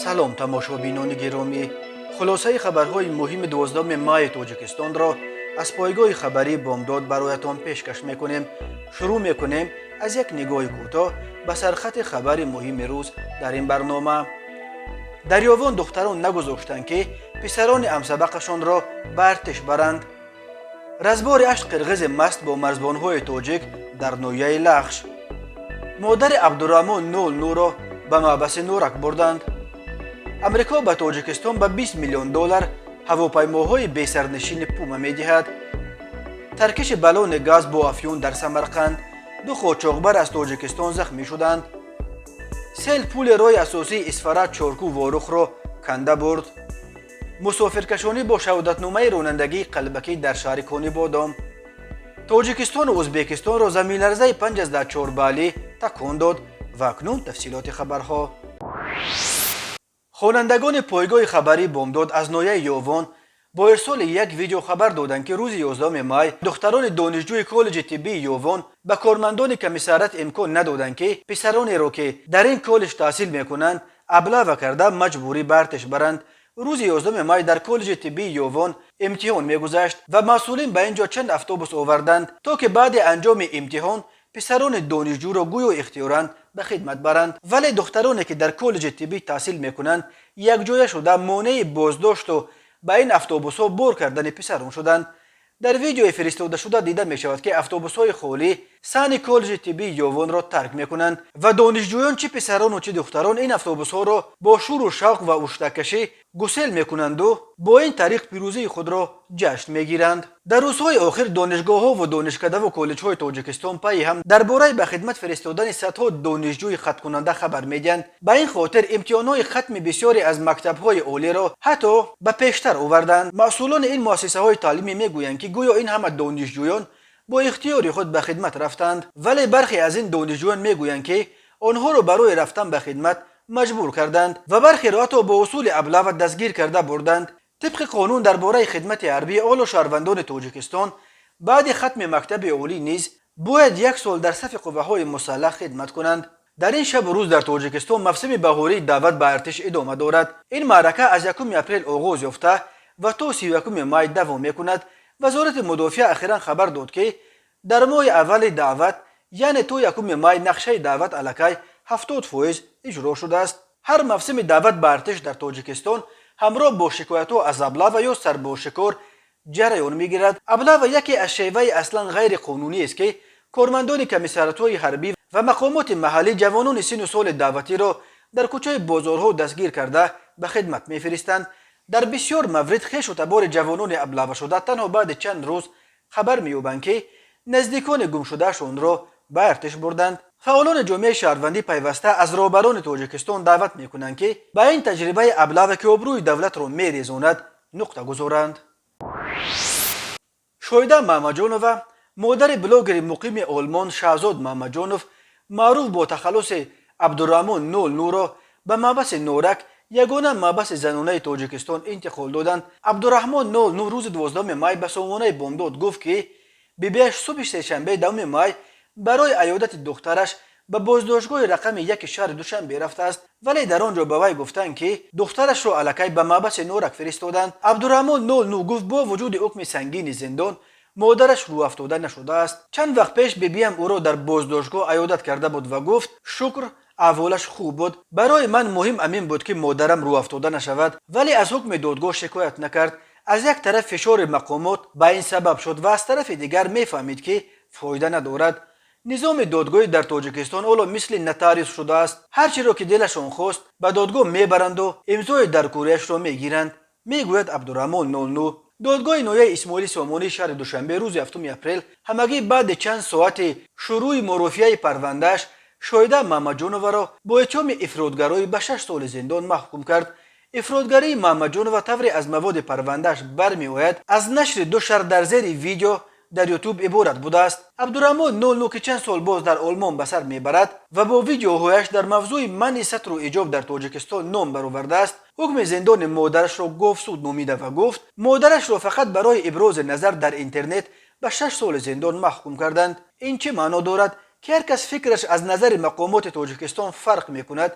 Салом, тамошобинони гиромӣ! Хулосаи хабарҳои муҳими 12 майи Тоҷикистонро аз пойгоҳи хабарии «Бомдод» бароятон пешкаш мекунем. Шурӯъ мекунем аз як нигоҳи кӯтоҳ ба сархати хабари муҳими рӯз дар ин барнома. Дар Ёвон духтарон нагузоштанд, ки писарони ҳамсабақашонро ба артиш баранд. Разбори ҳашт қирғизи маст бо марзбонҳои тоҷик дар ноҳияи Лахш. Модари Абдураҳмон нол нуро ба маҳбаси Норак бурданд. Амрико ба Тоҷикистон ба 20 миллион доллар ҳавопаймоҳои бесарнишини «Пума» медиҳад. Таркиши баллони газ бо афюн дар Самарқанд: ду қочоқбар аз Тоҷикистон захмӣ шуданд. Сел пули роҳи асосии Исфара, Чорку, Ворухро канда бурд. Мусофиркашонӣ бо шаҳодатномаи ронандагии қалбакӣ дар шаҳри Конибодом. Тоҷикистону Ӯзбекистонро заминларзаи 5,4 баллӣ такон дод. Ва акнун тафсилоти хабарҳо. Хонандагони пойгоҳи хабарии «Бомдод» аз ноҳияи Ёвон бо ирсоли як видео хабар доданд, ки рӯзи 11 май духтарони донишҷӯи коллеҷи тиббии Ёвон ба кормандони комиссариат имкон надоданд, ки писаронеро, ки дар ин коллеҷ таҳсил мекунанд, облава карда, маҷбурӣ ба артиш баранд. Рӯзи 11 май дар коллеҷи тиббии Ёвон имтиҳон мегузашт ва масъулин ба ин ҷо чанд автобус оварданд, то ки баъди анҷоми имтиҳон писарони донишҷӯро гӯё ихтиёран ба хидмат баранд. Вале духтароне, ки дар коллеҷи тиббӣ таҳсил мекунанд, якҷоя шуда, монеи боздошту ба ин автобусҳо бор кардани писарон шуданд. Дар видеои фиристодашуда дида мешавад, ки автобусҳои холӣ саҳни коллеҷи тиббии Ёвонро тарк мекунанд ва донишҷӯён, чӣ писарону чӣ духтарон, ин автобусҳоро бо шӯру шавқ ва уштаккашӣ гусел мекунанду бо ин тариқ пирӯзии худро ҷашн мегиранд. Дар рӯзҳои охир донишгоҳҳову донишкадаву коллеҷҳои Тоҷикистон пайи ҳам дар бораи ба хидмат фиристодани садҳо донишҷӯи хатмкунанда хабар медиҳанд. Ба ин хотир имтиҳонҳои хатми бисёре аз мактабҳои олиро ҳатто ба пештар оварданд. Масъулони ин муассисаҳои таълимӣ мегӯянд, ки гӯё ин ҳама донишҷӯён бо ихтиёри худ ба хидмат рафтанд, вале бархе аз ин донишҷӯён мегӯянд, ки онҳоро барои рафтан ба хидмат маҷбур карданд ва бархеро ҳатто бо усули облава дастгир карда бурданд. Тибқи қонун дар бораи хидмати ҳарбӣ, ҳоло шаҳрвандони Тоҷикистон баъди хатми мактаби олӣ низ бояд як сол дар сафи қувваҳои мусаллаҳ хидмат кунанд. Дар ин шабу рӯз дар Тоҷикистон мавсими баҳории даъват ба артиш идома дорад. Ин маърака аз 1 апрел оғоз ёфта ва то 31 май давом мекунад. Вазорати мудофиа ахиран хабар дод, ки дар моҳи аввали даъват, яъне то 1 май, нақшаи даъват аллакай 70% иҷро шудааст. Ҳар мавсими даъват ба артиш дар Тоҷикистон ҳамроҳ бо шикоятҳо аз облава ё сарбозшикор ҷараён мегирад. Облава яке аз шеваи аслан ғайриқонуниест, ки кормандони комиссариатҳои ҳарбӣ ва мақомоти маҳаллӣ ҷавонони синну соли даъватиро дар кӯчаи бозорҳо дастгир карда, ба хидмат мефиристанд. Дар бисёр маврид хешу табори ҷавонони облавашуда танҳо баъди чанд рӯз хабар меёбанд, ки наздикони гумшудаашонро ба артиш бурданд. Фаъолони ҷомеаи шаҳрвандӣ пайваста аз роҳбарони Тоҷикистон даъват мекунанд, ки ба ин таҷрибаи облава, ки обрӯи давлатро мерезонад, нуқта гузоранд. Шоида Маҳмаҷонова, модари блогери муқими Олмон Шаҳзод Маҳмаҷонов, маъруф бо тахаллуси Абдураҳмон нол нуро ба маҳбаси Норак, ягона маҳбаси занонаи Тоҷикистон, интиқол доданд. Абдураҳмон нол ну рӯзи 12 май ба сомонаи «Бомдод» гуфт, ки бибиаш субҳи сешанбе, 10 май, барои аёдати духтараш ба боздоштгоҳи рақами яки шаҳри Душанбе рафтааст, вале дар он ҷо ба вай гуфтанд, ки духтарашро аллакай ба маҳбаси Норак фиристоданд. Абдураҳмон нол ну гуфт, бо вуҷуди ҳукми сангини зиндон модараш рӯафтода нашудааст. «Чанд вақт пеш бибиам ӯро дар боздоштгоҳ аёдат карда буд ва гуфт, шукр, аҳволаш хуб буд. Барои ман муҳим ҳамин буд, ки модарам рӯафтода нашавад, вале аз ҳукми додгоҳ шикоят накард. Аз як тараф фишори мақомот ба ин сабаб шуд ва аз тарафи дигар мефаҳмид, ки фоида надорад. Низоми додгоҳӣ дар Тоҷикистон ҳоло мисли нотариус шудааст. Ҳар чиро ки дилашон хост, ба додгоҳ мебаранду имзои даркориашро мегиранд», мегӯяд Абдураҳмон нолну. Додгоҳи ноҳияи Исмоили Сомонии шаҳри Душанбе рӯзи 7 апрел, ҳамагӣ баъди чанд соати шурӯъи мурофиаи парвандааш, Шоҳида Маҳмаҷоноваро бо иттиҳоми ифротгароӣ ба 6 соли зиндон маҳкум кард. Ифротгарии Маҳмаҷонова, тавре аз маводи парвандааш бармеояд, аз нашри ду шарҳ дар зери видео дар Ютуб иборат будааст. Абдураҳмон нолну, ки чанд сол боз дар Олмон ба сар мебарад ва бо видеоҳояш дар мавзӯи манъи сатру ҳиҷоб дар Тоҷикистон ном баровардааст, ҳукми зиндони модарашро говсуд номида ва гуфт, модарашро фақат барои ибрози назар дар интернет ба 6 соли зиндон маҳкум карданд. Ин чӣ маъно дорад, ки ҳар кас фикраш аз назари мақомоти Тоҷикистон фарқ мекунад,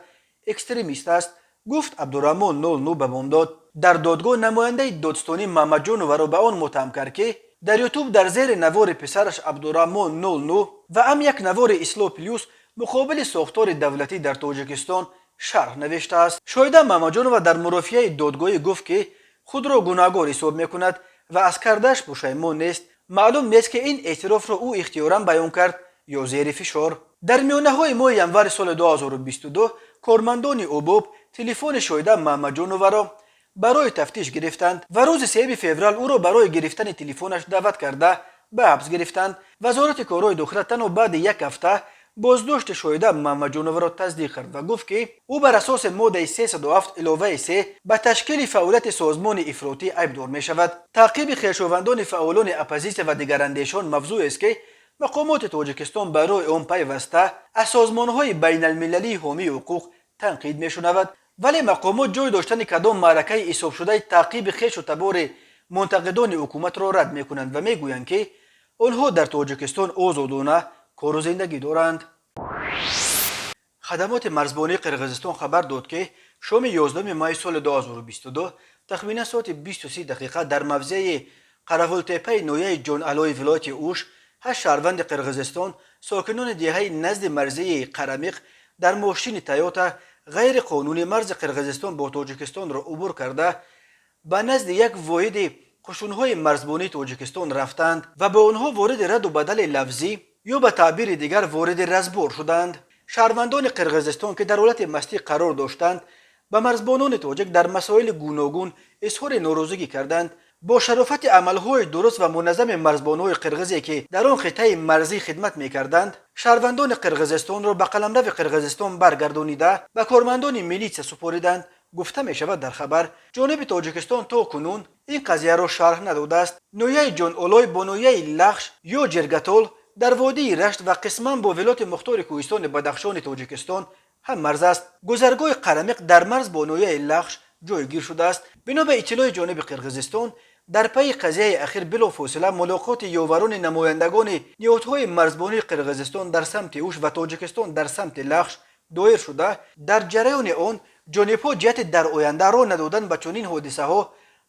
экстремист аст? Гуфт Абдураҳмон 09 ба Бомдод. Дар додгоҳ намояндаи додстонӣ Мамаҷоноваро ба он муттаҳам кард, ки дар Ютуб дар зери навори писараш Абдураҳмон 09 ва ам як навори Ислоҳ Плюс муқобили сохтори давлатӣ дар Тоҷикистон шарҳ навиштааст. Шоҳида Мамаҷонова дар мурофиаи додгоҳӣ гуфт, ки худро гунаҳгор ҳисоб мекунад ва аз кардааш пушаймон нест. Маълум нест, ки ин эътирофро ӯ ихтиёран баён кард ё зери фишор. Дар миёнаҳои моҳи январи соли 2022 кормандони УБОП телефони Шоҳида Мамаҷоноваро барои тафтиш гирифтанд ва рӯзи 3 феврал ӯро барои гирифтани телефонаш даъват карда, ба ҳабс гирифтанд. Вазорати корҳои дохила танҳо баъди як ҳафта боздошти Шоҳида Мамаҷоноваро тасдиқ кард ва гуфт, ки ӯ бар асоси моддаи 307 иловаи 3 ба ташкили фаъолияти созмони ифротӣ айбдор мешавад. Таъқиби хешовандони фаъолони оппозитсия ва дигарандешон мавзӯест, ки мақомоти Тоҷикистон барои он пайваста аз созмонҳои байналмилалии ҳомии ҳуқуқ танқид мешунавад. Вале мақомот ҷой доштани кадом маъракаи ҳисобшудаи таъқиби хешу табори мунтақидони ҳукуматро рад мекунанд ва мегӯянд, ки онҳо дар Тоҷикистон озодона кору зиндагӣ доранд. Хадамоти марзбонии Қирғизистон хабар дод, ки шоми 11 майи соли 2022 тахминан соати 20 дақиқа дар мавзеи Қаравултепаи ноҳияи Ҷоналои вилояти Уш ҳашт шаҳрванди Қирғизистон, сокинони деҳаи назди марзии Қарамиқ, дар мошини Тойота ғайриқонунӣ марзи Қирғизистон бо Тоҷикистонро убур карда, ба назди як воҳиди қушунҳои марзбонии Тоҷикистон рафтанд ва бо онҳо вориди раду бадали лафзӣ ё ба таъбири дигар вориди разбор шуданд. Шаҳрвандони Қирғизистон, ки дар ҳолати мастӣ қарор доштанд, ба марзбонони тоҷик дар масоили гуногун изҳори норозигӣ карданд. Бо шарофати амалҳои дуруст ва муназзами марзбонҳои қирғизе, ки дар он қитъаи марзӣ хидмат мекарданд, шаҳрвандони Қирғизистонро ба қаламрави Қирғизистон баргардонида, ба кормандони милитсия супориданд, гуфта мешавад дар хабар. Ҷониби Тоҷикистон то кунун ин қазияро шарҳ надодааст. Ноҳияи Ҷонолой бо ноҳияи Лахш ё Ҷиргатол дар водии Рашт ва қисман бо вилояти мухтори кӯҳистони Бадахшони Тоҷикистон ҳам марз аст. Гузаргоҳи Қарамиқ дар марз бо ноҳияи Лахш ҷойгир шудааст. Бино ба иттилои ҷониби Қирғизистон, дар пайи қазияи ахир билофосила мулоқоти ёварони намояндагони ниҳодҳои марзбонии Қирғизистон дар самти Уш ва Тоҷикистон дар самти Лахш доир шуда, дар ҷараёни он ҷонибҳо ҷиҳати дар оянда роҳ надодан ба чунин ҳодисаҳо,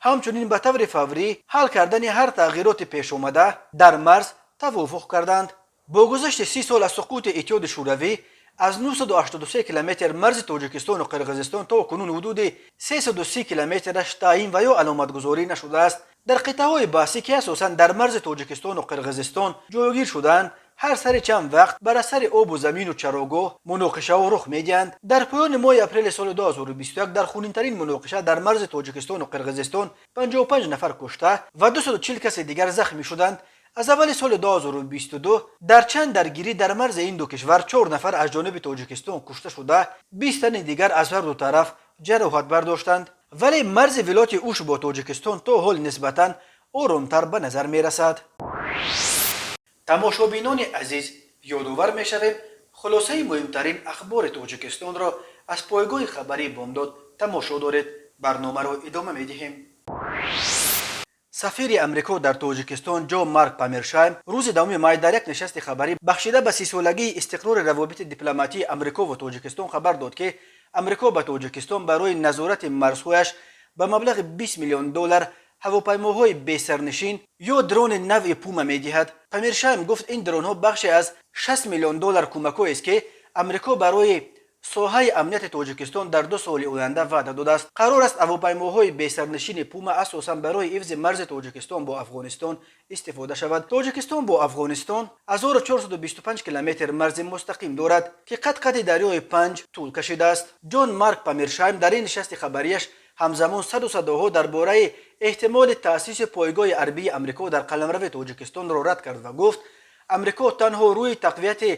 ҳамчунин ба таври фаврӣ ҳал кардани ҳар тағйироти пешомада дар марз тавофуқ карданд. Бо гузашти 30 сол аз суқути Иттиҳоди Шӯравӣ, аз 983 километр марзи Тоҷикистону Қирғизистон то кунун ҳудуди 330 километраш таъин ва ё аломатгузорӣ нашудааст. Дар қитъаҳои баҳсӣ, ки асосан дар марзи Тоҷикистону Қирғизистон ҷойгир шудаанд, ҳар сари чанд вақт бар асари обу замину чарогоҳ муноқишаҳо рух медиҳанд. Дар поёни моҳи апрели соли 2021 дар хунинтарин муноқиша дар марзи Тоҷикистону Қирғизистон 55 нафар кушта ва 240 каси дигар захмӣ шуданд. Аз аввали соли 2022 дар чанд даргирӣ дар марзи ин ду кишвар чор нафар аз ҷониби Тоҷикистон кушта шуда, 20 тани дигар аз ҳар ду тараф ҷароҳат бардоштанд. Вале марзи вилояти Уш бо Тоҷикистон то ҳол нисбатан оромтар ба назар мерасад. Тамошобинони азиз, ёдовар мешавем, хулосаи муҳимтарин ахбори Тоҷикистонро аз пойгоҳи хабарии Бомдод тамошо доред. Барномаро идома медиҳем. Сафири Амрико дар Тоҷикистон Ҷо Марк Памершайм рӯзи 10 май дар як нишасти хабарӣ, бахшида ба 30-солагии истиқрори равобити дипломатии Амрико ва Тоҷикистон, хабар дод, ки Амрико ба Тоҷикистон барои назорати марзҳояш ба маблағи 20 миллион доллар ҳавопаймоҳои бесарнишин ё дрони навъи Пума медиҳад. Памершайм гуфт, ин дронҳо бахше аз 60 миллион доллар кӯмакҳоест, ки Амрико барои соҳаи амнияти Тоҷикистон дар 2 соли оянда ваъда додааст. Қарор аст, ҳавопаймоҳои бесарнишини Пума асосан барои ҳифзи марзи Тоҷикистон бо Афғонистон истифода шавад. Тоҷикистон бо Афғонистон 1425 километр марзи мустақим дорад, ки қат-қати дарёи Панҷ тӯл кашидааст. Ҷон Марк Памершайм дар ин нишасти хабарияш ҳамзамон саду садоҳо дар бораи эҳтимоли таъсиси пойгоҳи ҳарбии Амрико дар қаламрави Тоҷикистонро рад кард ва гуфт, Амрико танҳо рӯи тақвияти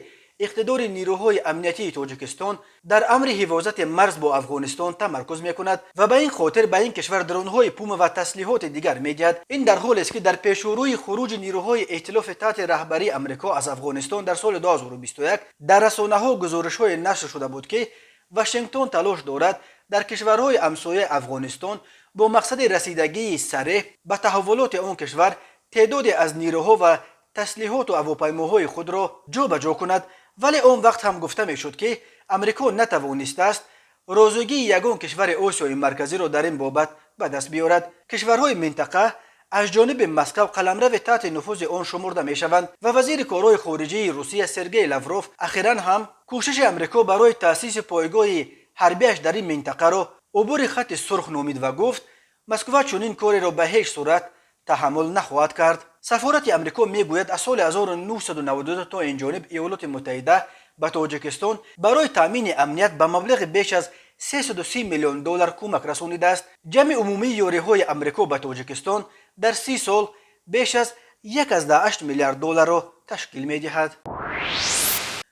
иқтидори нирӯҳои амниятии Тоҷикистон дар амри ҳифозати марз бо Афғонистон тамаркуз мекунад ва ба ин хотир ба ин кишвар дронҳои Пума ва таслиҳоти дигар медиҳад. Ин дар ҳолест, ки дар пешурӯи хуруҷи нирӯҳои эътилофи таҳти раҳбарии Амрико аз Афғонистон дар соли 2021 дар расонаҳо гузоришҳое нашр шуда буд, ки Вашингтон талош дорад дар кишварҳои ҳамсояи Афғонистон бо мақсади расидагии сареҳ ба таҳаввулоти он кишвар теъдоде аз нирӯҳо ва таслиҳоту ҳавопаймоҳои худро ҷо ба ҷо кунад. Вале он вақт ҳам гуфта мешуд, ки Амрико натавонистааст Розигии ягон кишвари Осиёи Марказиро дар ин бобат ба даст биёрад. Кишварҳои минтақа аз ҷониби Москав қаламрави таҳти нуфузи он шумурда мешаванд ва вазири корҳои хориҷии Русия Сергей Лавров ахиран ҳам кӯшиши Амрико барои таъсиси пойгоҳи ҳарбиаш дар ин минтақаро убури хати сурх номид ва гуфт, Москва чунин кореро ба ҳеҷ сурат таҳаммул нахоҳад кард. Сафорати Амрико мегӯяд, аз соли 1992 то ин ҷониб Иёлоти Муттаҳида ба Тоҷикистон барои таъмини амният ба маблағи беш аз 330 миллион доллар кӯмак расонидааст. Ҷамъи умумии ёриҳои Амрико ба Тоҷикистон дар 30 сол беш аз 1,8 миллиард долларро ташкил медиҳад.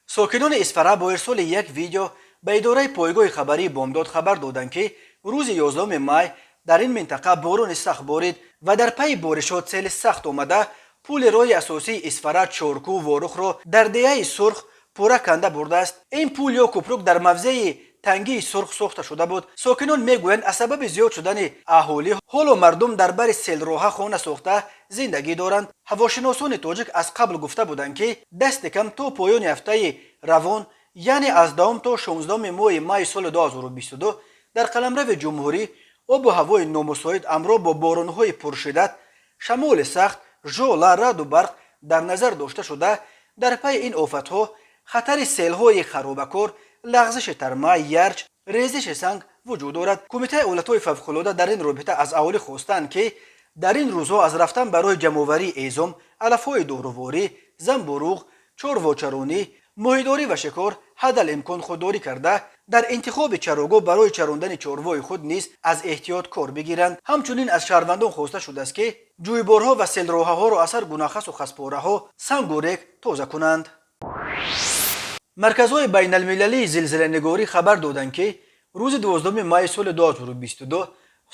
Сокинони Исфара бо ирсоли як видео ба идораи пойгоҳи хабарии Бомдод хабар доданд, ки рӯзи 11 май дар ин минтақа борони сахт борид ва дар пайи боришот сели сахт омада, пули роҳи асосии Исфара, Чорку, Ворухро дар деҳаи Сурх пурра канда бурдааст. Ин пул ё купрук дар мавзеи Тангии Сурх сохта шуда буд. Сокинон мегӯянд, аз сабаби зиёд шудани аҳолӣ ҳоло мардум дар бари селроҳа хона сохта зиндагӣ доранд. Ҳавошиносони тоҷик аз қабл гуфта буданд, ки дасти кам то поёни ҳафтаи равон, яъне аз 10 то 16 моҳи майи соли 2022, дар қаламрави ҷумҳурӣ обу ҳавои номусоид ҳамроҳ бо боронҳои пуршиддат, шамоли сахт, жола, раъду барқ дар назар дошта шуда, дар пайи ин офатҳо хатари селҳои харобакор, лағзиши тарма, ярч, резиши санг вуҷуд дорад. Кумитаи ҳолатҳои фавқулода дар ин робита аз аҳолӣ хостанд, ки дар ин рӯзҳо аз рафтан барои ҷамъоварии ҳезум, алафҳои доруворӣ, замбуруғ, чорвочаронӣ, моҳидорӣ ва шикор ҳадал имкон худдорӣ карда, дар интихоби чарогоҳ барои чарондани чорвои худ низ аз эҳтиёт кор бигиранд. Ҳамчунин аз шаҳрвандон хоста шудааст, ки ҷӯйборҳо ва селроҳаҳоро аз ҳар гуна хасу хаспораҳо, сангу рег тоза кунанд. Марказҳои байналмилалии зилзиланигорӣ хабар доданд, ки рӯзи 12 майи соли 2022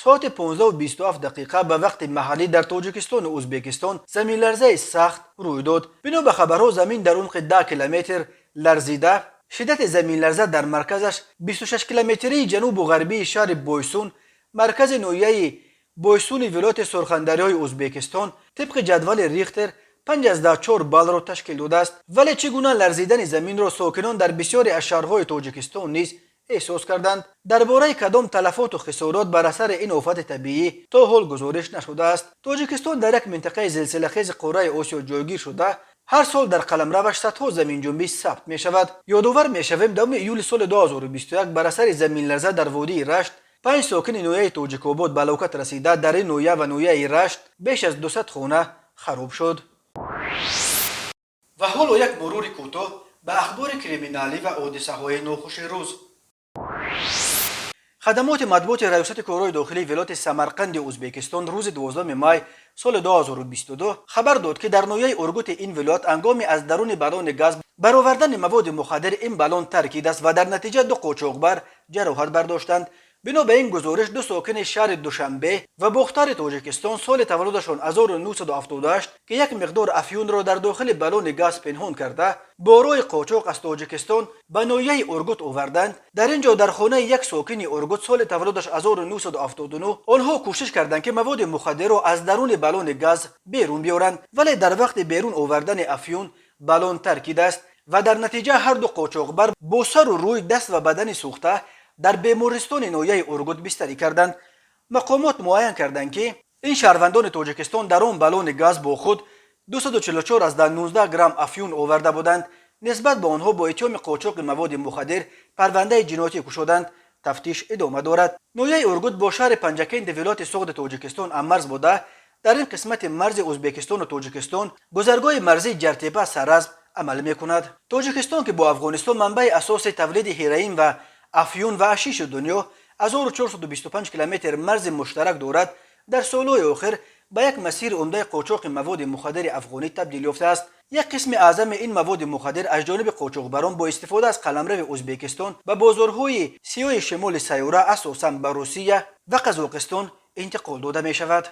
соати 15:27 дақиқа ба вақти маҳаллӣ дар Тоҷикистону Ӯзбекистон заминларзаи сахт рӯй дод. Бино ба хабарҳо, замин дар умқи 10 километр ларзида. Шиддати заминларза дар марказаш 26 километрии ҷанубу ғарбии шаҳри Бойсун, маркази ноҳияи Бойсуни вилояти Сурхандарёи Ӯзбекистон, тибқи ҷадвали Рихтер 5,4 баллро ташкил додааст. Вале чӣ гуна ларзидани заминро сокинон дар бисёре аз шаҳрҳои Тоҷикистон низ эҳсос карданд. Дар бораи кадом талафоту хисорот бар асари ин офати табиӣ то ҳол гузориш нашудааст. Тоҷикистон дар як минтақаи зилзилахези қораи Осиё ҷойгир шуда, ҳар сол дар қаламраваш садҳо заминҷунбӣ сабт мешавад. Ёдовар мешавем, 10 июли соли 2021 бар асари заминларза дар водии Рашт панҷ сокини ноҳияи Тоҷикобод ба ҳалокат расида, дар ин ноҳия ва ноҳияи Рашт беш аз 200 хона хароб шуд. Ва ҳоло як мурури кӯтоҳ ба ахбори криминалӣ ва ҳодисаҳои нохуши рӯз. Хадамоти матбуоти Раёсати корҳои дохилии вилояти Самарқанди Ӯзбекистон рӯзи 12 май соли 2022 хабар дод, ки дар ноҳияи Ургути ин вилоят ҳангоми аз даруни баллони газ баровардани маводи мухаддир ин баллон таркидааст ва дар натиҷа ду қочоқбар ҷароҳат бардоштанд. Бино ба ин гузориш, ду сокини шаҳри Душанбе ва Бохтари Тоҷикистон, соли таваллудашон 1978, ки як миқдор афюнро дар дохили баллони газ пинҳон карда, бо роҳи қочоқ аз Тоҷикистон ба ноҳияи Ургут оварданд. Дар ин ҷо дар хонаи як сокини Ургут, соли таваллудаш 1979, онҳо кӯшиш карданд, ки маводи мухаддирро аз даруни баллони газ берун биёранд, вале дар вақти берун овардани афюн баллон таркидааст ва дар натиҷа ҳар ду қочоқбар бо сару рӯй, даст ва бадани сӯхта дар бемористони ноҳияи Ургут бистарӣ карданд. Мақомот муайян карданд, ки ин шаҳрвандони Тоҷикистон дар он баллони газ бо худ 244,19 грамм афюн оварда буданд. Нисбат ба онҳо бо иттиҳоми қочоқи маводи мухаддир парвандаи ҷиноятӣ кушоданд, тафтиш идома дорад. Ноҳияи Ургут бо шаҳри Панҷакенди вилояти Суғди Тоҷикистон ҳаммарз буда, дар ин қисмати марзи Ӯзбекистону Тоҷикистон гузаргоҳи марзии Ҷартепа Саразм амал мекунад. Тоҷикистон, ки бо Афғонистон манбаи асоси тавлиди ҳероин ва афюн ва ҳашиши дунё, 1425 километр марзи муштарак дорад, дар солҳои охир ба як масири умдаи қочоқи маводи мухаддири афғонӣ табдил ёфтааст. Як қисми аъзами ин маводи мухаддир аз ҷониби қочоқбарон бо истифода аз қаламрави Ӯзбекистон ба бозорҳои сиёҳи шимоли сайёра, асосан ба Русия ва Қазоқистон, интиқол дода мешавад.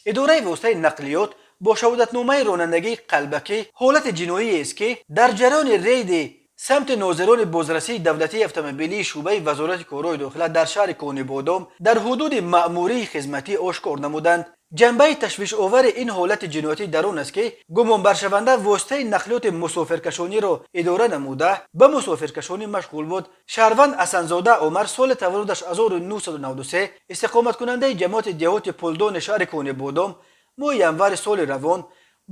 Идораи воситаи нақлиёт бо шаҳодатномаи ронандагии қалбакӣ ҳолати ҷиноиест, ки дар ҷараёни рейди самти нозирони бозрасии давлатии автомобилии шӯъбаи Вазорати корҳои дохила дар шаҳри Конибодом дар ҳудуди маъмурии хизматӣ ошкор намуданд. Ҷанбаи ташвишовари ин ҳолати ҷиноятӣ дар он аст, ки гумонбаршаванда воситаи нақлиёти мусофиркашониро идора намуда, ба мусофиркашонӣ машғул буд. Шаҳрванд Ҳасанзода Умар, соли таваллудаш 1993, истиқоматкунандаи ҷамоати деҳоти Пулдони шаҳри Конибодом, моҳи январи соли равон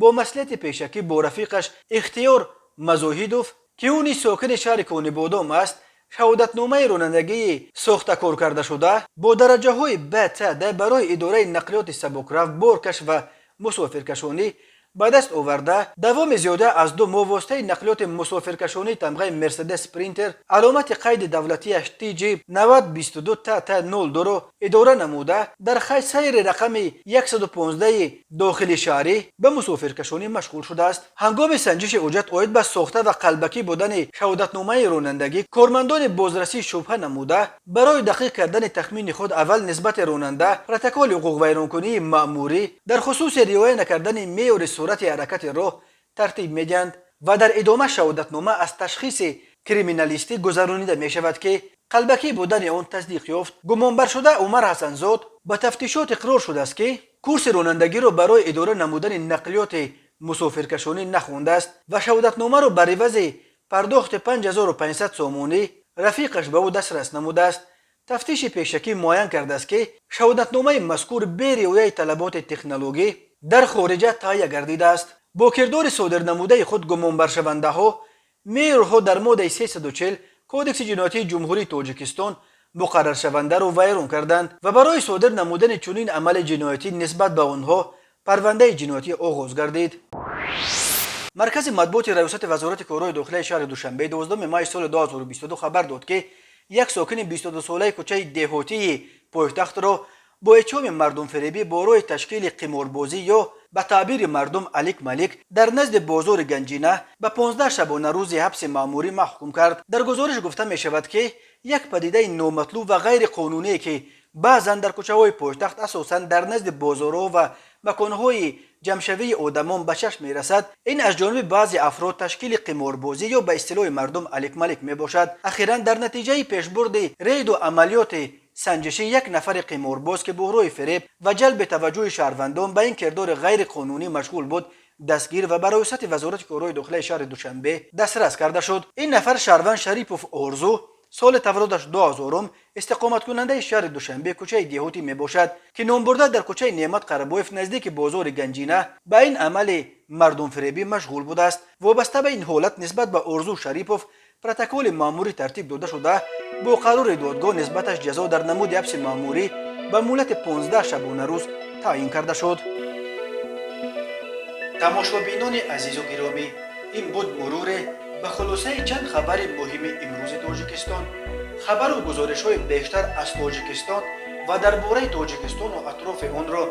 бо маслиҳати пешакӣ бо рафиқаш Ихтиёр Мазоҳидов, ки ӯ низ сокини шаҳри Конибодом аст, шаҳодатномаи ронандагии сохтакоркардашуда бо дараҷаҳои Б, Т, Д барои идораи нақлиёти сабукрав, боркаш ва мусофиркашонӣ ба даст оварда, давоми зиёда аз 2 моҳ воситаи нақлиёти мусофиркашонии тамғаи Мерседес Спринтер, аломати қайди давлатиаш ТЖ 9022 ТТ 02-ро идора намуда, дар хай сайри рақами 115 дохили шаҳрӣ ба мусофиркашонӣ машғул шудааст. Ҳангоми санҷиши ҳуҷҷат оид ба сохта ва қалбакӣ будани шаҳодатномаи ронандагӣ, кормандони бозрасӣ шубҳа намуда, барои дақиқ кардани тахмини худ аввал нисбати ронанда протоколи ҳуқуқвайронкунии маъмурӣ дар хусуси риоя накардани меъёри суръати ҳаракати роҳ тартиб медиҳанд ва дар идома шаҳодатнома аз ташхиси криминалистӣ гузаронида мешавад, ки қалбакӣ будани он тасдиқ ёфт. Гумонбаршуда Умар Ҳасанзод ба тафтишот иқрор шудааст, ки курси ронандагиро барои идора намудани нақлиёти мусофиркашонӣ нахондааст ва шаҳодатномаро бар ивази пардохти 5500 сомонӣ рафиқаш ба ӯ дастрас намудааст. Тафтиши пешакӣ муайян кардааст, ки шаҳодатномаи мазкур бе риояи талаботи технологӣ дар хориҷа таҳия гардидааст. Бо кирдори содирнамудаи худ гумонбаршавандаҳо меъёрҳо дар моддаи 340 Кодекси ҷиноятии Ҷумҳурии Тоҷикистон муқарраршавандаро вайрон карданд ва барои содир намудани чунин амали ҷиноятӣ нисбат ба онҳо парвандаи ҷиноятӣ оғоз гардид. Маркази матбуоти Раёсати Вазорати корҳои дохилаи шаҳри Душанбе 12 майи соли 2022 хабар дод, ки як сокини 22-солаи кӯчаи Деҳотии пойтахтро бо иттиҳоми мардумфиребӣ бо роҳи ташкили қиморбозӣ ё ба таъбири мардум алик-малик дар назди бозори Ганҷина ба 15 шабонарӯзи ҳабси маъмурӣ маҳкум кард. Дар гузориш гуфта мешавад, ки як падидаи номатлуб ва ғайриқонуние, ки баъзан дар кӯчаҳои пойтахт, асосан дар назди бозорҳо ва маконҳои ҷамъшавии одамон ба чашм мерасад, ин аз ҷониби баъзе афрод ташкили қиморбозӣ ё ба истилоҳи мардум алик-малик мебошад. Ахиран дар натиҷаи пешбурди рейду амалиёти санҷишӣ як нафари қиморбоз, ки бо роҳи фиреб ва ҷалби таваҷҷӯҳи шаҳрвандон ба ин кирдори ғайриқонунӣ машғул буд, дастгир ва ба Раёсати Вазорати корҳои дохилаи шаҳри Душанбе дастрас карда шуд. Ин нафар шаҳрванд Шарипов Орзу, соли таваллудаш 2000-ум, истиқоматкунандаи шаҳри Душанбе, кӯчаи Деҳотӣ мебошад, ки номбурда дар кӯчаи Неъмат Қарабоев, наздики бозори Ганҷина ба ин амали мардумфиребӣ машғул будааст. Вобаста ба ин ҳолат нисбат ба Орзу Шарипов протоколи маъмурӣ тартиб дода шуда, бо қарори додгоҳ нисбаташ ҷазо дар намуди ҳабси маъмурӣ ба муҳлати 15 шабонарӯз таъин карда шуд. Тамошобинони азизу гиромӣ, ин буд муруре ба хулосаи чанд хабари муҳими имрӯзи Тоҷикистон. Хабару гузоришҳои бештар аз Тоҷикистон ва дар бораи Тоҷикистону атрофи онро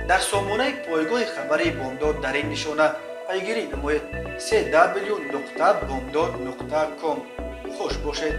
дар сомонаи пойгоҳи хабарии Бомдод дар ин нишона пайгирӣ намоед: cw.bomdod.com. Хуш бошед.